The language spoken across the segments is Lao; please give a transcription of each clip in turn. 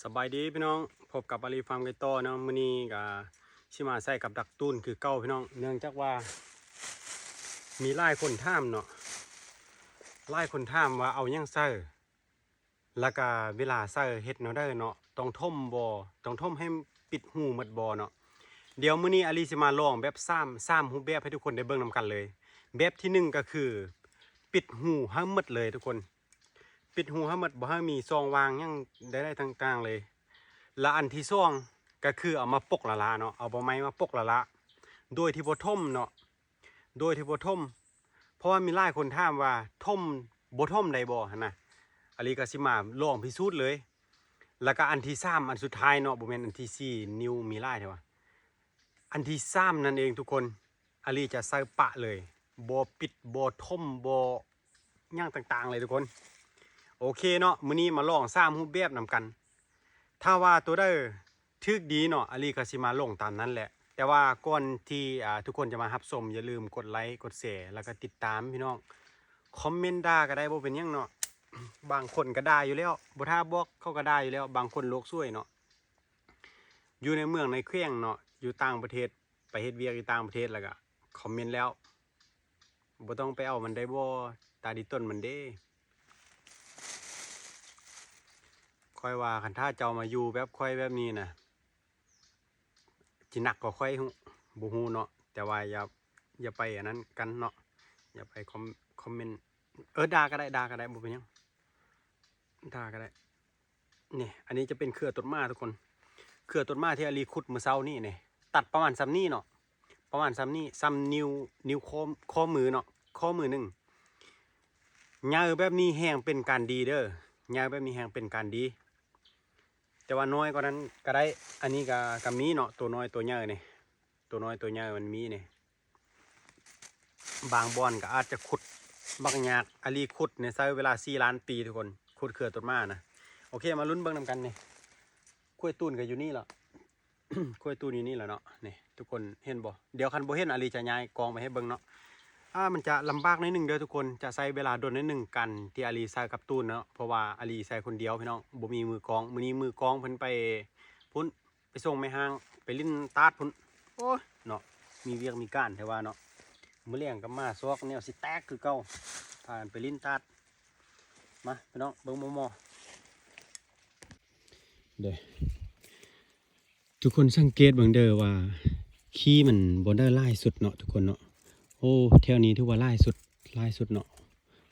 ສະບາຍດີພີ່ນ້ອງ, ພົບກັບອາລີຟາມກັນຕໍ່ເນາະ. ມື້ນີ້ກໍຊິມາໃສ່ກັບດັກຕູນຄືເກົ່າພີ່ນ້ອງ, ເນື່ອງຈາກວ່າມີຫຼາຍຄົນຖາມເນາະ, ຫຼາຍຄົນຖາມວ່າເອົາຫຍັງໃສ່ ແລ້ວກະເວລາໃສ່ເຮັດແນວໃດເນາະ, ຕ້ອງຖົມບໍ່, ຕ້ອງຖົມໃຫ້ປິດຮູໝົດບໍ່ເນາະ. ດຽວມື້ນີ້ອາລີຊິມາລອງແບບສາມ ສາມຮູບແບບໃຫ້ທຸກຄົນໄດ້ເບິ່ງນຳກັນເລີຍ. ແບບທີໜຶ່ງກໍຄືປິດຮູໃຫ້ໝົດເລີຍທຸກຄົນ, ປິດຮູໃຫ້ໝົດ, ບໍ່ໃຫ້ມີຊ່ອງວ່າງຫຍັງໃດໆຕ່າງໆເລີຍ. ແລະອັນທີສອງກໍຄືເອົາມາປົກຫຼ້າໆເນາະ, ເອົາໃບໄມ້ມາປົກຫຼ້າໆ ໂດຍທີ່ບໍ່ຖົມເນາະ, ໂດຍທີ່ບໍ່ຖົມ. ເພາະວ່າມີຫຼາຍຄົນຖາມວ່າຖົມ ບໍ່ຖົມໄດ້ບໍ່ຫັ້ນນະ, ອາລີກໍຊິມາລອງພິສູດເລີຍ. ແລ້ວກໍອັນທີສາມ ອັນສຸດທ້າຍເນາະ, ບໍ່ແມ່ນອັນທີສີ່, ນິ້ວມີຫຼາຍແທ້ວະ. ອັນທີສາມນັ້ນເອງທຸກຄົນ, ອາລີຈະໃສ່ປະເລີຍ, ບໍ່ປິດ ບໍ່ຖົມ ບໍ່ຫຍັງຕ່າງໆເລີຍທຸກຄົນ. ໂອເຄເນາະ, ມື້ນີ້ມາລອງສາມຮູບແບບນຳກັນ. ຖ້າວ່າຕົວໃດຖືກດີເນາະ, ອາລີກໍຊິມາລົງຕາມນັ້ນແຫຼະ. ແຕ່ວ່າກ່ອນທີ່ ອ່າ ທຸກຄົນຈະມາຮັບຊົມ, ຢ່າລືມກົດໄລ ກົດແຊ ແລ້ວກໍຕິດຕາມພີ່ນ້ອງ. ຄອມເມັນດ່າກໍໄດ້, ບໍ່ເປັນຫຍັງເນາະ. ບາງຄົນກໍດ່າຢູ່ແລ້ວ, ບໍ່ຖ້າບອກເຂົາກໍດ່າຢູ່ແລ້ວ. ບາງຄົນໂລກສວຍເນາະ, ຢູ່ໃນເມືອງໃນແຂວງເນາະ, ຢູ່ຕ່າງປະເທດ, ໄປເຮັດວຽກຢູ່ຕ່າງປະເທດ ແລ້ວກໍຄອມເມັນແລ້ວ, ບໍ່ຕ້ອງໄປເອົາມັນໄດ້ບໍ່, ຕາດີຕົນມັນເດ້. ຂ້ອຍວ່າຄັນຖ້າເຈົ້າມາຢູ່ແບບຂ້ອຍແບບນີ້ນະ, ຊິໜັກກວ່າຂ້ອຍ ຮູ້ ບໍ່ຮູ້ເນາະ, ແຕ່ວ່າຢ່າ ຢ່າໄປອັນນັ້ນກັນເນາະ, ຢ່າໄປຄອມ ຄອມເມັນ. ເອີ ດ່າກໍໄດ້, ດ່າກໍໄດ້, ບໍ່ເປັນຫຍັງ, ດ່າກໍໄດ້. ນີ້ ອັນນີ້ຈະເປັນເຄືອຕົ້ນໝາທຸກຄົນ, ເຄືອຕົ້ນໝາທີ່ອາລີຂຸດມື້ເຊົ້ານີ້ນີ້, ຕັດປະມານສ່ຳນີ້ເນາະ, ປະມານສ່ຳນີ້, ສ່ຳນິ້ວ ນິ້ວຂໍ້ ຂໍ້ມືເນາະ, ຂໍ້ມືໜຶ່ງ. ໃຫຍ່ແບບນີ້ແຮ່ງເປັນການດີເດີ້, ໃຫຍ່ແບບນີ້ແຮ່ງເປັນການດີ. ແຕ່ວ່ານ້ອຍກວ່ານັ້ນກໍໄດ້, ອັນນີ້ກໍ ກໍມີເນາະ, ໂຕນ້ອຍໂຕໃຫຍ່ນີ້, ໂຕນ້ອຍໂຕໃຫຍ່ມັນມີນີ້. ບາງບ່ອນກໍອາດຈະຂຸດບັກຍາກ, ອາລີຂຸດນີ້ໃຊ້ເວລາສີ່ລ້ານປີທຸກຄົນ, ຂຸດເຄືອຕົ້ນໝານະ. ໂອເຄ, ມາລຸ້ນເບິ່ງນຳກັນນີ້. ກ້ວຍຕູນກໍຢູ່ນີ້ລະ, ກ້ວຍຕູນຢູ່ນີ້ລະເນາະ. ນີ້ ທຸກຄົນເຫັນບໍ່? ດຽວຄັນບໍ່ເຫັນ ອາລີຈະຍ້າຍກ້ອງໄປໃຫ້ເບິ່ງເນາະ. ອ່າ ມັນຈະລຳບາກໜ້ອຍໜຶ່ງເດີ້ທຸກຄົນ, ຈະໃຊ້ເວລາດົນໜ້ອຍໜຶ່ງ ການທີ່ອາລີໃສ່ກັບຕູນເນາະ, ເພາະວ່າອາລີໃສ່ຄົນດຽວພີ່ນ້ອງ, ບໍ່ມີມືກ້ອງ. ມື້ນີ້ມືກ້ອງເພິ່ນໄປພຸ້ນ, ໄປສົ່ງແມ່ຮ້າງ, ໄປຫຼິ້ນຕາດພຸ້ນ. ໂອ້ຍເນາະ, ມີວຽກມີການແທ້ວ່າເນາະ. ມື້ແລງກໍມາຊອກແນວຊິແຕກຄືເກົ່າ, ພາກັນໄປຫຼິ້ນຕາດ. ມາພີ່ນ້ອງເບິ່ງໝໍ່ໆເດີ້. ທຸກຄົນສັງເກດເບິ່ງເດີ້ວ່າ ຂີ້ມັນບໍ່ໄດ້ຫຼາຍສຸດເນາະທຸກຄົນເນາະ. ໂອ້ ແຖວນີ້ຖືວ່າຫຼາຍສຸດ, ຫຼາຍສຸດເນາະ.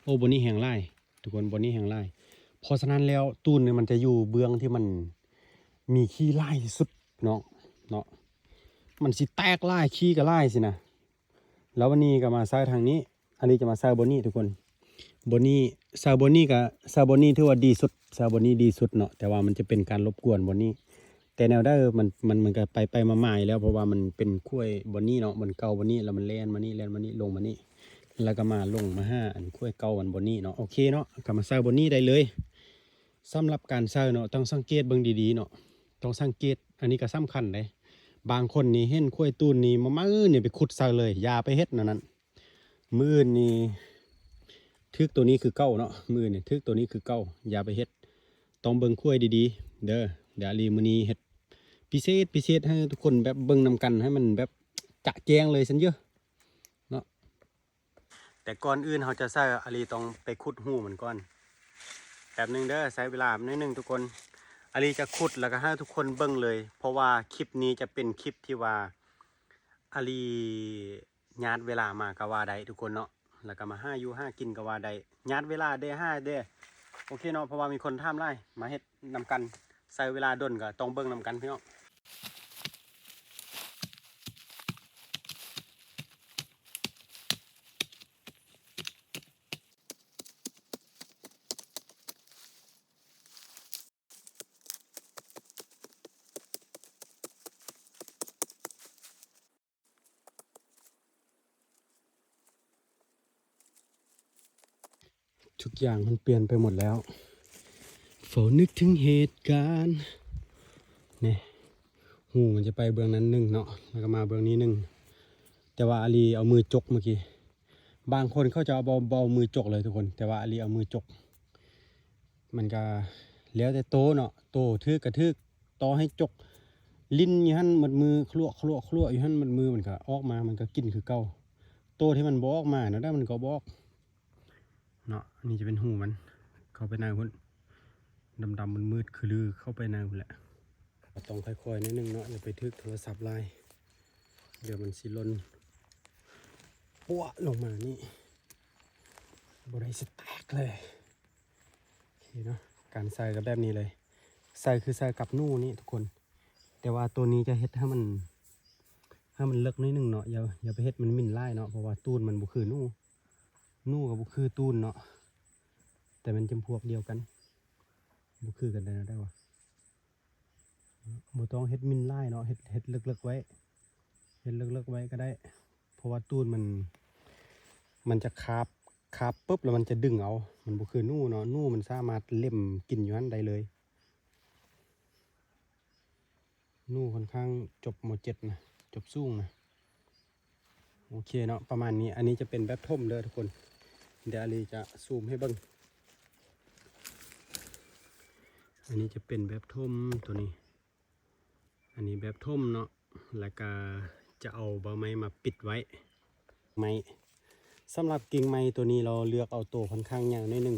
ໂອ້ ບ່ອນນີ້ແຮ່ງຫຼາຍ ທຸກຄົນ, ບ່ອນນີ້ແຮ່ງຫຼາຍ. ເພາະສະນັ້ນແລ້ວ ຕູນນີ້ມັນຈະຢູ່ເບື້ອງທີ່ມັນມີຂີ້ຫຼາຍທີ່ສຸດເນາະ, ເນາະ, ມັນຊິແຕກຫຼາຍ, ຂີ້ກໍຫຼາຍຊີ້ນະ. ແລ້ວວັນນີ້ກໍມາໃສ່ທາງນີ້, ອາລີຈະມາໃສ່ບ່ອນນີ້ທຸກຄົນ. ບ່ອນນີ້, ໃສ່ບ່ອນນີ້ກໍ, ໃສ່ບ່ອນນີ້ຖືວ່າດີສຸດ, ໃສ່ບ່ອນນີ້ດີສຸດເນາະ, ແຕ່ວ່າມັນຈະເປັນການລົບກວນບ່ອນນີ້. ແຕ່ແນວໃດມັນ, ມັນ, ມັນກໍໄປໆມາໆຢູ່ແລ້ວ, ເພາະວ່າມັນເປັນກ້ວຍບ່ອນນີ້ເນາະ, ບ່ອນເກົ່າບ່ອນນີ້, ແລ້ວມັນແລ່ນມານີ້, ແລ່ນມານີ້, ລົງມານີ້, ແລ້ວກໍມາລົງມາຫາອັນກ້ວຍເກົ່າອັນບ່ອນນີ້ເນາະ. ໂອເຄເນາະ, ກໍມາໃສ່ບ່ອນນີ້ໄດ້ເລີຍ. ສຳລັບການໃສ່ເນາະ, ຕ້ອງສັງເກດເບິ່ງດີໆເນາະ, ຕ້ອງສັງເກດ, ອັນນີ້ກໍສຳຄັນເດ້. ບາງຄົນນີ້ເຫັນກ້ວຍຕູນນີ້ມາມື້ນີ້ໄປຂຸດໃສ່ເລີຍ, ຢ່າໄປເຮັດແນວນັ້ນ. ມື້ອື່ນນີ້ຖືກໂຕນີ້ຄືເກົ່າເນາະ, ມື້ອື່ນນີ້ຖືກໂຕນີ້ຄືເກົ່າ, ຢ່າໄປເຮັດ. ຕ້ອງເບິ່ງກ້ວຍດີໆເດີ້. ດຽວອາລີມື້ນີ້ເຮັດພິເສດ, ພິເສດໃຫ້ທຸກຄົນແບບເບິ່ງນຳກັນ, ໃຫ້ມັນແບບຈະແຈ້ງເລີຍຊັ້ນເດີ້ເນາະ. ແຕ່ກ່ອນອື່ນເຮົາຈະໃສ່, ອາລີຕ້ອງໄປຂຸດຮູມັນກ່ອນ. ແປັບໜຶ່ງເດີ້, ໃຊ້ເວລາໜ້ອຍໜຶ່ງທຸກຄົນ. ອາລີຈະຂຸດແລ້ວກໍໃຫ້ທຸກຄົນເບິ່ງເລີຍ, ເພາະວ່າຄລິບນີ້ຈະເປັນຄລິບທີ່ວ່າອາລີຍາດເວລາມາກໍວ່າໄດ້ທຸກຄົນເນາະ, ແລ້ວກໍມາຫາຢູ່ຫາກິນກໍວ່າໄດ້, ຍາດເວລາເດ້ຫາເດ້. ໂອເຄເນາະ, ເພາະວ່າມີຄົນຖາມຫຼາຍ, ມາເຮັດນຳກັນ. ໃຊ້ເວລາດົນກໍຕ້ອງເບິ່ງນຳກັນພີ່ນ້ອງ. ທຸກຢ່າງມັນປ່ຽນໄປໝົດແລ້ວ. ເຝົ້ານຶກເຖິງເຫດການ. ນີ້ ຮູມັນຈະໄປເບື້ອງນັ້ນໜຶ່ງເນາະ, ແລ້ວກໍມາເບື້ອງນີ້ໜຶ່ງ. ແຕ່ວ່າອາລີເອົາມືຈົກເມື່ອກີ້. ບາງຄົນເຂົາຈະເອົາ ບໍ່ ບໍ່ເອົາມືຈົກເລີຍທຸກຄົນ, ແຕ່ວ່າອາລີເອົາມືຈົກ. ມັນກໍ ແລ້ວແຕ່ໂຕເນາະ ໂຕຖືກກະຖືກ ຕໍ່ໃຫ້ຈົກຫຼິ້ນຢູ່ຫັ້ນໝົດມື້ ຄລວກໆໆຢູ່ຫັ້ນໝົດມື້ ມັນກະອອກມາ ມັນກະກິນຄືເກົ່າ. ໂຕທີ່ມັນບໍ່ອອກມາແນວໃດມັນກໍບໍ່ອອກເນາະ. ອັນນີ້ຈະເປັນຮູມັນ ເຂົ້າໄປໃນພຸ້ນ ດຳໆມືດໆຄືລືເຂົ້າໄປໃນພຸ້ນແຫຼະ. ຕ້ອງຄ່ອຍໆໜ້ອຍໜຶ່ງເນາະ ຢ່າໄປຖືກໂທລະສັບຫຼາຍ ດຽວມັນຊິຫຼົ່ນປົວະລົງມານີ້ ບໍ່ໄດ້ ຊິແຕກເລີຍ. ໂອເຄເນາະ ການໃສ່ກໍແບບນີ້ເລີຍ ໃສ່ຄືໃສ່ກັບໜູນີ້ທຸກຄົນ ແຕ່ວ່າໂຕນີ້ຈະເຮັດໃຫ້ມັນ ໃຫ້ມັນເລິກໜ້ອຍໜຶ່ງເນາະ ຢ່າ ຢ່າໄປເຮັດມັນໝິ່ນຫຼາຍເນາະ ເພາະວ່າຕູນມັນບໍ່ຄືໜູ ໜູກໍບໍ່ຄືຕູນເນາະ ແຕ່ແມ່ນຈຳພວກດຽວກັນ ບໍ່ຄືກັນແນວໃດວະ. ບໍ່ຕ້ອງເຮັດໝິ່ນຫຼາຍເນາະ ເຮັດ ເຮັດເລິກໆໄວ້ ເຮັດເລິກໆໄວ້ກໍໄດ້ ເພາະວ່າຕູນມັນ ມັນຈະຄາບ ຄາບປຶບແລ້ວມັນຈະດຶງເອົາ ມັນບໍ່ຄືໜູເນາະ ໜູມັນສາມາດເລັມກິນຢູ່ຫັ້ນໄດ້ເລີຍ. ໜູຂ້ອນຂ້າງຈົບ ມ.ເຈັດ ນະ ຈົບສູງນະ. ໂອເຄເນາະ ປະມານນີ້ ອັນນີ້ຈະເປັນແບບຖົມເດີທຸກຄົນ ດຽວອາລີຈະຊູມໃຫ້ເບິ່ງ. ອັນນີ້ຈະເປັນແບບຖົມໂຕນີ້ ອັນນີ້ແບບຖົມເນາະ ແລ້ວກະຈະເອົາໃບໄມ້ມາປິດໄວ້ ໄມ້ ສຳລັບກິ່ງໄມ້ໂຕນີ້ ເຮົາເລືອກເອົາໂຕຂ້ອນຂ້າງໃຫຍ່ໜ້ອຍໜຶ່ງ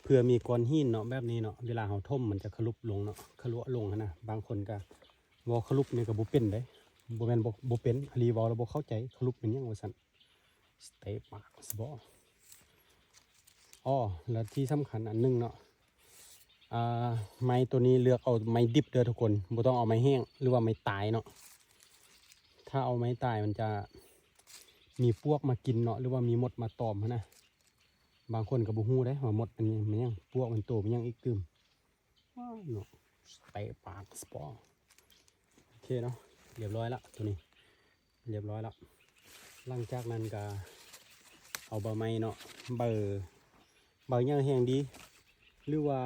ເພື່ອມີກ້ອນຫີນເນາະ ແບບນີ້ເນາະ ເວລາເຮົາຖົມມັນຈະຂະຫຼຸບລົງເນາະ ຂະຫຼວະລົງຫັ້ນນະ. ບາງຄົນກະເວົ້າຂະຫຼຸບນີ້ກະບໍ່ເປັນເດ້ ບໍ່ແມ່ນບໍ່ ບໍ່ເປັນ ອາລີເວົ້າແລ້ວບໍ່ເຂົ້າໃຈ ຂະຫຼຸບແມ່ນຫຍັງວ່າຊັ້ນ ສະເຕປາກສະບໍ. ອໍ ແລ້ວທີ່ສຳຄັນອັນໜຶ່ງເນາະ ອ່າ ໄມ້ໂຕນີ້ເລືອກເອົາໄມ້ດິບເດີທຸກຄົນ ບໍ່ຕ້ອງເອົາໄມ້ແຫ້ງ ຫຼືວ່າໄມ້ຕາຍເນາະ. ຖ້າເອົາໄມ້ຕາຍມັນຈະມີປວກມາກິນເນາະ ຫຼືວ່າມີມົດມາຕອມຫັ້ນນະ. ບາງຄົນກໍບໍ່ຮູ້ເດ້ວ່າມົດມັນ ມັນຫຍັງ ປວກມັນໂຕມັນຫຍັງອີກຕື່ມ. ວ້າວເນາະ ເຕະປາກສະປອງ. ໂອເຄເນາະ ລຽບຮ້ອຍລະ ໂຕນີ້ລຽບຮ້ອຍລະ. ຫຼັງຈາກນັ້ນກະເອົາໃບໄມ້ເນາະ ໃບ ໃບໃຫຍ່ແຮງດີ ຫຼືວ່າ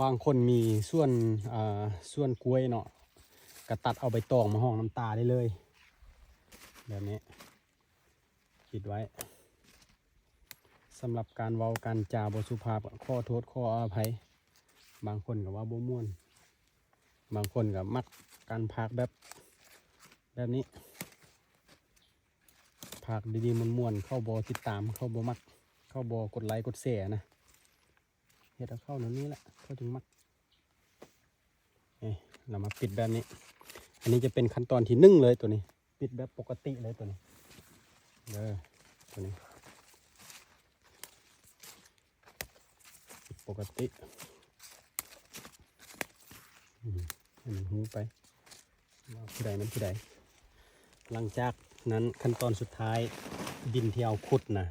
ບາງຄົນມີສວນ ອ່າ ສວນກ້ວຍເນາະ ກະຕັດເອົາໃບຕອງມາຫ້ອງນ້ຳຕາໄດ້ເລີຍ ແບບນີ້. ຄິດໄວ້ ສຳລັບການເວົ້າການຈາບໍ່ສຸພາບ ຂໍໂທດຂໍອະໄພ. ບາງຄົນກໍເວົ້າບໍ່ມ່ວນ ບາງຄົນກໍມັກການພາກແບບ ແບບນີ້ ພາກດີໆມ່ວນໆ ເຂົາບໍ່ຕິດຕາມ ເຂົາບໍ່ມັກ ເຂົາບໍ່ກົດໄລກົດແຊນະ. ເຮັດເອົາເຂົາແນວນີ້ແຫຼະ ເຂົາຈຶ່ງມັກ. ນີ້ ເຮົາມາປິດແບບນີ້ ອັນນີ້ຈະເປັນຂັ້ນຕອນທີໜຶ່ງເລີຍ ໂຕນີ້ ປິດແບບປົກກະຕິເລີຍ ໂຕນີ້ເດີ ໂຕນີ້ ປິດປົກກະຕິ. ອືມ ໃຫ້ມັນຮູ້ໄປວ່າຜູ້ໃດແມ່ນຜູ້ໃດ. ຫຼັງຈາກນັ້ນ ຂັ້ນຕອນສຸດທ້າຍ ດິນທີ່ເຮົາຂຸດນະ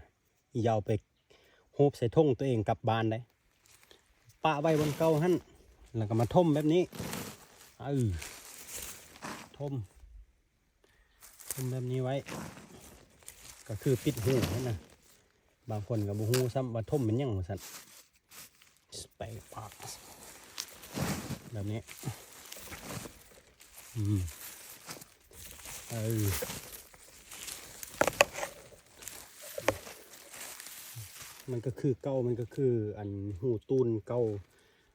ຢ່າເອົາໄປຮູບໃສ່ຖົງຕົວເອງກັບບ້ານໄດ໋ ປະໄວ້ບ່ອນເກົ່າຫັ້ນ ແລ້ວກໍມາຖົມແບບນີ້ ເອີ ຖົມ ຖົມແບບນີ້ໄວ້ ກໍຄືປິດຮູຫັ້ນນະ. ບາງຄົນກໍບໍ່ຮູ້ຊ້ຳວ່າຖົມແມ່ນຫຍັງວ່າຊັ້ນ. ສະເປປາກ ແບບນີ້ ອືມ ເອີ ມັນກໍຄືເກົ່າ ມັນກໍຄືອັນຮູຕູນເກົ່າ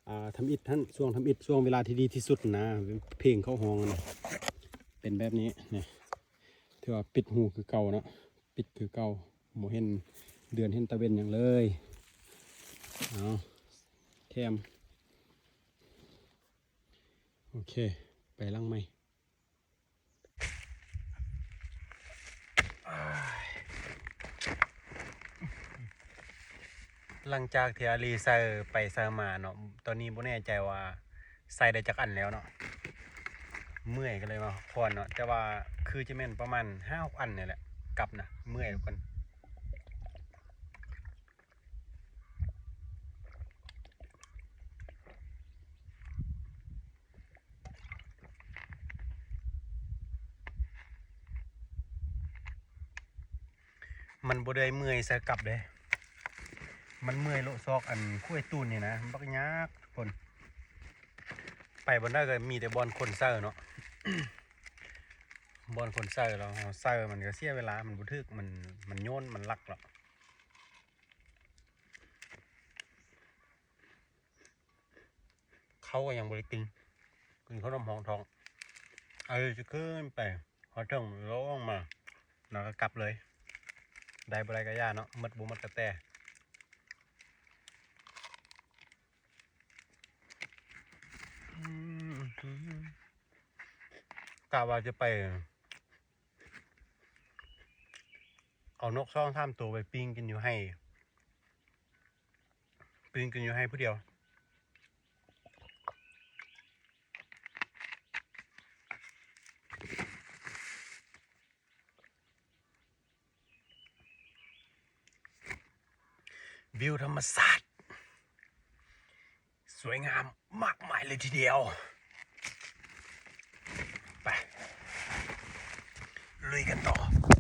ອ່າ ທຳອິດຫັ້ນ ຊ່ວງທຳອິດ ຊ່ວງເວລາທີ່ດີທີ່ສຸດນະ ເພງເຂົາຮ້ອງນະ ເປັນແບບນີ້ ນີ້ ຖືວ່າປິດຮູຄືເກົ່າເນາະ ປິດຄືເກົ່າ ບໍ່ເຫັນເດືອນເຫັນຕາເວັນຫຍັງເລີຍ. ເອົາ ແຖມ ໂອເຄ ໄປຫຼັງໃໝ່. ຫຼັງຈາກທີ່ອາລີໃສ່ໄປໃສ່ມາເນາະ ຕອນນີ້ບໍ່ແນ່ໃຈວ່າໃສ່ໄດ້ຈັກອັນແລ້ວເນາະ ເມື່ອຍກໍເລີຍມາພັກຜ່ອນເນາະ ແຕ່ວ່າຄືຈະແມ່ນປະມານຫ້າຫົກອັນນີ້ແຫຼະ ກັບນະ ເມື່ອຍທຸກຄົນ. ມັນບໍ່ໄດ້ເມື່ອຍໃສ່ກັບເດ້ ມັນເມື່ອຍໂລະຊອກອັນຂ້ວຍຕູນນີ້ນະ ມັນບັກຍາກທຸກຄົນ. ໄປບ່ອນໃດກໍມີແຕ່ບ່ອນຄົນໃສ່ເນາະ ບ່ອນຄົນໃສ່ ແລ້ວເຮົາໃສ່ມັນກໍເສຍເວລາ ມັນບໍ່ຖືກ ມັນ ມັນໂຍນ ມັນລັກເນາະ. ຂົາກໍຍັງບໍ່ໄດ້ກິນ ກິນເຂົ້າໜົມຮອງທ້ອງ. ເອີ ຊິຂຶ້ນໄປຮອດເທິງ ລົງມາ ແລ້ວກໍກັບເລີຍ. ໄດ້ບໍ່ໄດ້ກໍຢ່າເນາະ ໝົດບໍ່ໝົດກໍແຕ່. ອືມ ກະວ່າຈະໄປເອົານົກສອງສາມໂຕໄປປີ້ງກິນຢູ່ໄຮ່ ປີ້ງກິນຢູ່ໄຮ່ຜູ້ດຽວ. ວິວທຳມະຊາດສວຍງາມມາກມາຍເລີຍທີດຽວ. ໄປ ລຸຍກັນຕໍ່.